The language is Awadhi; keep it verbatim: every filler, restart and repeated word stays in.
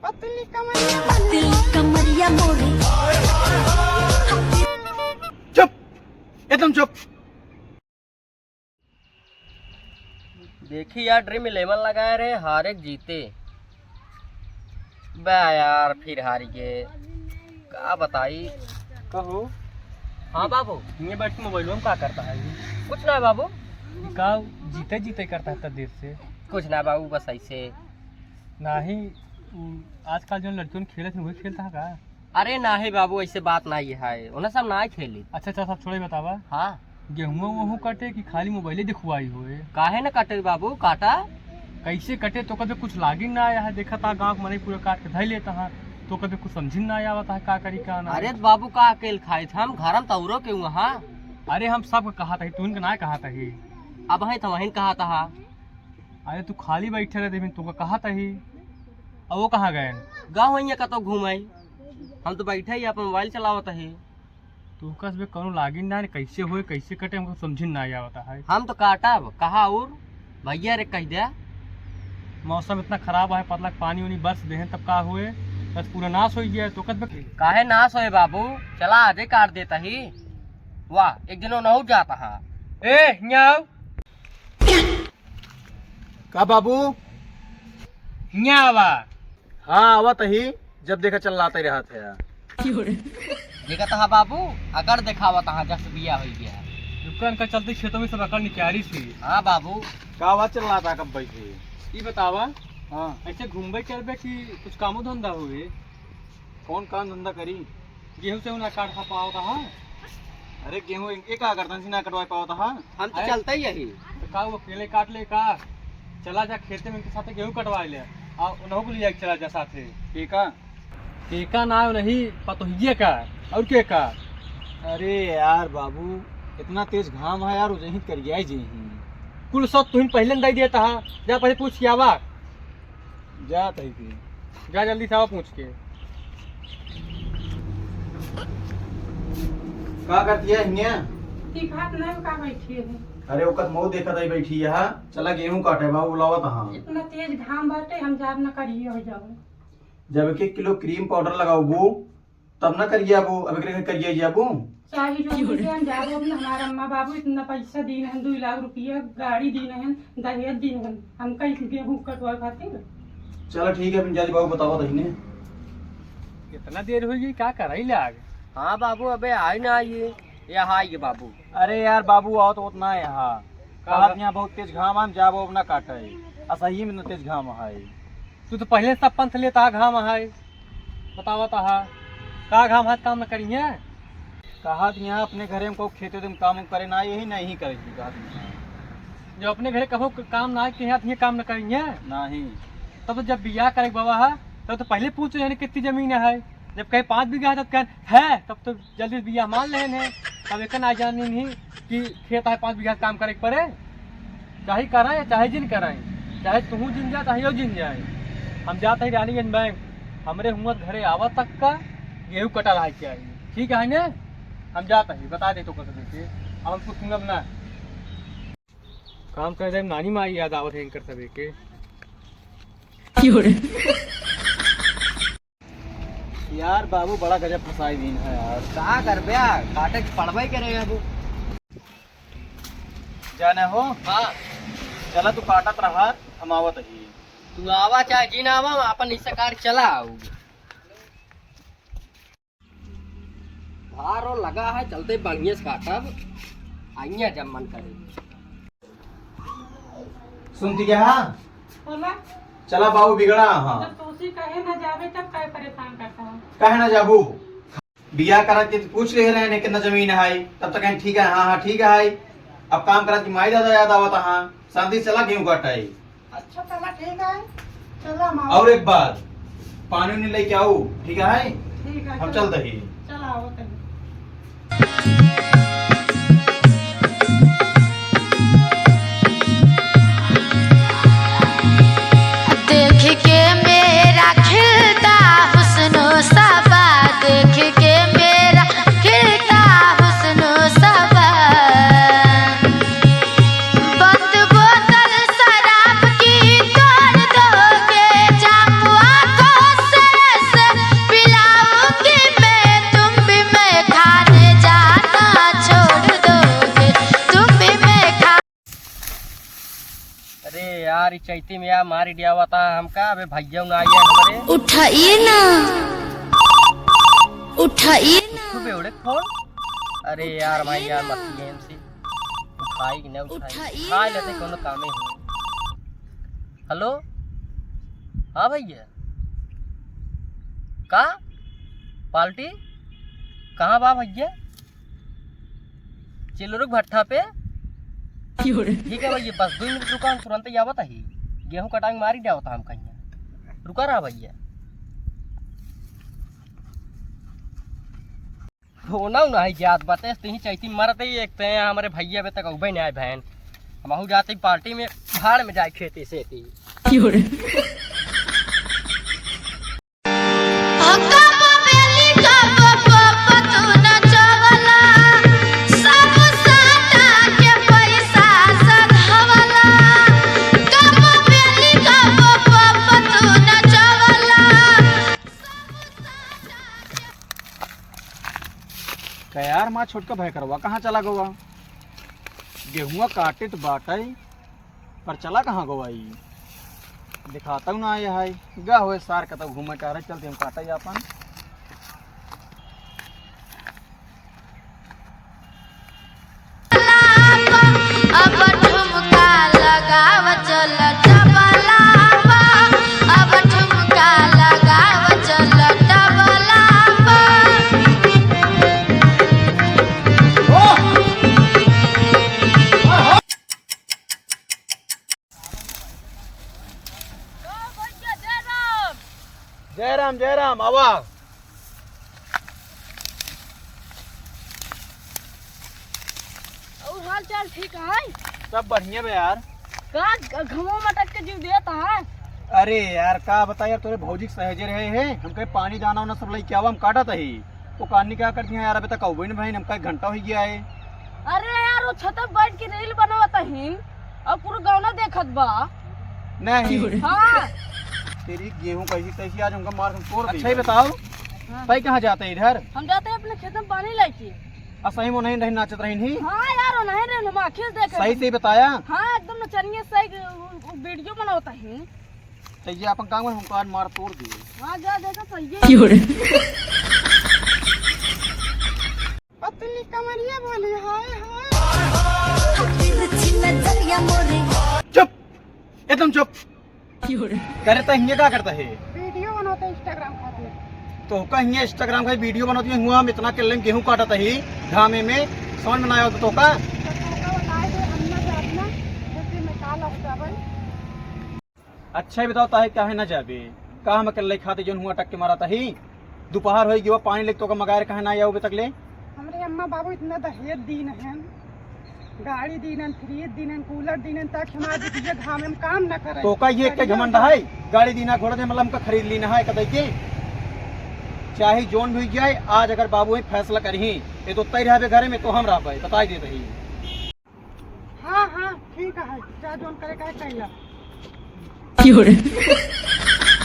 पतली कमरिया मोरी। चुप, एकदम चुप। देखी यार, ड्रीम इलेवन लगाए रहे, हारे जीते। बे यार, फिर हार गए, का बताई। कहो। हाँ बाबू। ये बैठ के मोबाइल में का करता है ये? कुछ ना बाबू। ये का जीते जीते करता है इतना देर से? कुछ ना बाबू, बस ऐसे। नाही, उ, आजकल जो लड़कियों खेलत हैं, वही खेलता है का? अरे नाही बाबू, ऐसे बात नाही है, उन्हें सब नाही खेली। अच्छा, अच्छा, सब छोड़े, बतावा। हाँ। गेहूं वहूं कटे कि खाली मोबाइले दिखवाई होए? काहे न कटे बाबू, काटा। कैसे कटे? तो कभी कुछ लागिन ना आया है, देखा था गाँव के मनई पूरा काट के धई लेता है, तो कभी कुछ समझिन ना आवता है का करी का ना। अरे तो बाबू, का अकेल खाइत हम, घर में तौरो के वहाँ। अरे हम सबके कहा था, तुहन के ना कहा था ही। अब है तो वहीं कहा था। अरे तू खाली बैठे रहे, देविन तुमका कहा था ही। अब वो कहाँ गए? गाँव वहीं कतो घूम आई, हम तो बैठे ही अपन मोबाइल चलावत ही। तू कस बे कौनो लागिन ना, कैसे होए, कैसे कटे, हमको समझिन ना आवता है। हम तो काटब, कहा और भैया रे कह दे। मौसम इतना खराब है, पतला पानी उनी बरस देहन, तब का होए, बस पूरा नाश हो गया। तो कस बे काहे नाश होए बाबू, चला आजे काट देता ही। वाह, एक दिन नहु जाता है। ए, हियाँ आओ। का बाबू? हियाँ आवा। हाँ, आवत ही, जब देखा चल लाते रहत है। देखत हा बाबू, अकड़ देखावत हा, जस बिया होई गया। दुकान का चलते खेतों में सब अकड़ निकाली थी। हाँ बाबू। का बात चल रहा था कब बैठे? ई बतावा, हाँ। ऐसे घूमबे करबे कि कुछ कामो धंधा होए? कौन काम धंधा करी? गेहूं से ना काट खा पावत हा। अरे गेहूं एक, एक का करता ना कटवा पावत हा। हम तो अरे, चलते ही यही। तो का वो अकेले काट ले का? चला जा खेते में इनके साथे गेहूं कटवा ले। आ उन्हों को ले जाके चला जा साथे। के का? के का ना नहीं पतोहिए का। और के का? अरे यार बाबू, इतना तेज घाम है यार, उजही करिया जी ही। कुल सब तुहिन पहले न दे देता हा। जा पहले पूछ के आवा। जा तही फिर। जा जल्दी से आवा पूछ के। का करती है हिंगे? दिखात नहीं का बैठी है। अरे ओकर मुंह देखत आई बैठी है। चला गेहूं काटे बाबू बुलावत हाँ। इतना तेज घाम बाटे हम जाब न करिए हो जाओ। जब एक एक किलो क्रीम पाउडर लगाबू तब ना करिए आबू, अब एकरे करिए जी आबू। चाहे जो भी हम जाबो अपना हमारा अम्मा बाबू इतना पैसा दीन है, दो लाख रुपया गाड़ी दीन है, दहेज दीन है, हमका इस गेहूं कटवा खातिर। चला ठीक है, अपन जाली बाबू बतावा तहीने। कितना देर हुई गई, का कराई लाग? हाँ बाबू, अबे आई ना आई, यहाँ आई गे बाबू। अरे यार बाबू, आओ तो उतना है यहाँ। का कहत बा? यहाँ बहुत तेज घाम है, हम जाबो अब ना काटे। आ सही में इतना तेज घाम है। तू तो पहले सब पंथ लेता घाम है, बतावत हा। का घाम हाथ काम न करिए? कहत यहाँ अपने घरे में को खेते तुम काम उम करे ना, यही नहीं करे की कहत यहाँ। जो अपने घरे कभो क-, काम ना के हाथ ये काम न करिए। नहीं। तब तो जब बियाह करे के बाबा है, तब तो पहले पूछ लेने कितनी जमीन है। जब कहे पाँच बीघा है, तब कहे है, तब तो जल्दी बियाह मान लेन है। तब एक ना जानी नहीं कि खेत है पाँच बीघा काम करे के पड़े। चाहे कराएं, चाहे जिन कराएं, चाहे तुहूँ जिन जा, चाहे यो जिन जाए। हम जात ही रानीगंज बैंक, हमरे हुआ घरे आवा तक का गेहूँ कटा रहा क्या है, ठीक है ने? हम जात ही, बता दे तो कस देखे, अब हम कुछ सुनब ना। काम करे टाइम नानी माई याद आवत है इनकर सबे के। यार बाबू बड़ा गजब फंसाई दीन है यार। का करबे यार, काटे के पड़बे करे अब। जाने हो? हाँ। चला तू काटत रहा, हम आवत ही। तू आवा चाहे जिन आवा, हम अपन हिस्सा कार चला आऊ। भार और लगा है, चलते बढ़िया से काटब, आइया जब मन करे। सुनती क्या? बोला। चला बाबू बिगड़ा, हाँ। जब तोसी कहे ना जावे तब काहे परेशान करता है? काहे ना जाबू? बियाह करा के पूछ ले रहे हैं कितना जमीन है, तब तक कहें ठीक है, हाँ हाँ ठीक है। अब काम करा कि माई दादा याद आवत हाँ, शांति से चला गेहूं काटाई। अच्छा चला ठीक है, चला हम आओ। और एक बात, पानी उनी लेके आओ, ठीक है? ठीक है, हम चला। चलते ही। चला आओ तनी। देख के मेरा खिलता हुस्न सबा, देख के मेरा खिलता हुस्न सबा। बंद बोतल शराब की तोड़ दोगे, चाकू आंखों से चैती में यार मारी दिया हुआ था हमका, अबे भैया ना आइए हमरे। उठाइए ना, उठाइए ना। खूबे उड़े फोन। अरे यार भाई यार, मत कीजिए हमसे। उठाई कि ना उठाई? उठाइए उठा ना। लेते, कोनो कामे हो। हेलो, हाँ भैया। का? पार्टी? कहाँ बा भैया? चिलरुक भट्ठा पे? ठीक है भैया, बस दो मिनट रुका, हम तुरंत ही आवत ही। गेहूं कटाई मारी जावत हम कहीं। रुका रहा भैया। होना नहीं जात बाटे, तही चैती मरत ही, एक ते हमारे भैया अबे तक उबे नहीं आए बहन। हम आहू जाते ही पार्टी में, भाड़ में जाए खेती सेती। का यार, माँ छोटका भाई करवा कहाँ चला गवा? गेहुआ काटित बाटै, पर चला कहाँ गवा ई? दिखातौ ना आया है। गा होए सार कतौ घूमे टहरे, चलते हम काटै आपन। अब ठुमका लगाव चल तबला पा, अब ठुमका लगाव चल तबला पा। जय राम, जय राम, आवा। और हाल चाल ठीक है? सब बढ़िया बा यार। का घ-, घमो मटक के जीव देत है? अरे यार, का बताई यार, तोरे भौजी के सहेजे रहे हैं, हम कहे पानी दाना वाना सब लेके आवा, हम काटत ही। तो कानी का कर दिया यार, अबे तक अउबे न भइन, हमका एक घंटा होइ गया है। अरे यार, वो छत पे बैठ के reel बनावत हइन और पूरा गाँव देखत बा। नहीं। हाँ। तेरी गेहूं कैसी तैसी, आज हमका मार के तोड़ अच्छा, देई। ये बताओ, हाँ। तै कहाँ जाते इधर? हम जाते हैं अपने खेत में पानी लेके। आ सही में नहीं, नहीं नाचत रही नहीं? हाँ यार, वो नहीं रहे, हम आँखें से देखे सही थे। से बताया? हाँ, एकदम नचनिया सही, वो, वो video बनावत हइन। तो ये अपन काम है, हमको आज मार तोड़ दिए। हाँ, जा देखा सही है। क्यों रे? पतली कमरिया बोली, हाय, हाय। चुप, एकदम चुप। क्यों रे? करे तो हिंगे का करता है? Video बनावत है Instagram खातिर। तो का हिंगे Instagram का video बनावत है, हुआ हम इतना कर लें गेहूं काटत ही घामे में, समझ में ना आवत तो का? तो का बताए दे, हम ना जात ना, खेती में का लगता भाई। अच्छा ही बताओ, ताहे काहे ना जाबे? का हम अकेले खाते जौन हुआ टक के मारा ताही? दोपहर होई गयो, पानी लेके तोका मगाए काहे ना आया अबे तक ले? हमरे अम्मा बाबू इतना दहेज दीन हैं, गाड़ी दीन हैं, fridge दीन हैं, cooler दीन हैं, ताकि हमारे बिटिया घाम में काम ना करे। तोका ये के घमंड है? गाड़ी दीना, घोड़ा दे, मतलब हमका खरीद लीना है कतई के? चाहे जौन भी हो जाए, आज अगर बाबू ही फैसला करही, ये तो तय रहबे घरे में, तो हम रहबे, बताई देत ही। हाँ, हाँ, ठीक है, जा जौन करे का है, कइला। क्यों रे?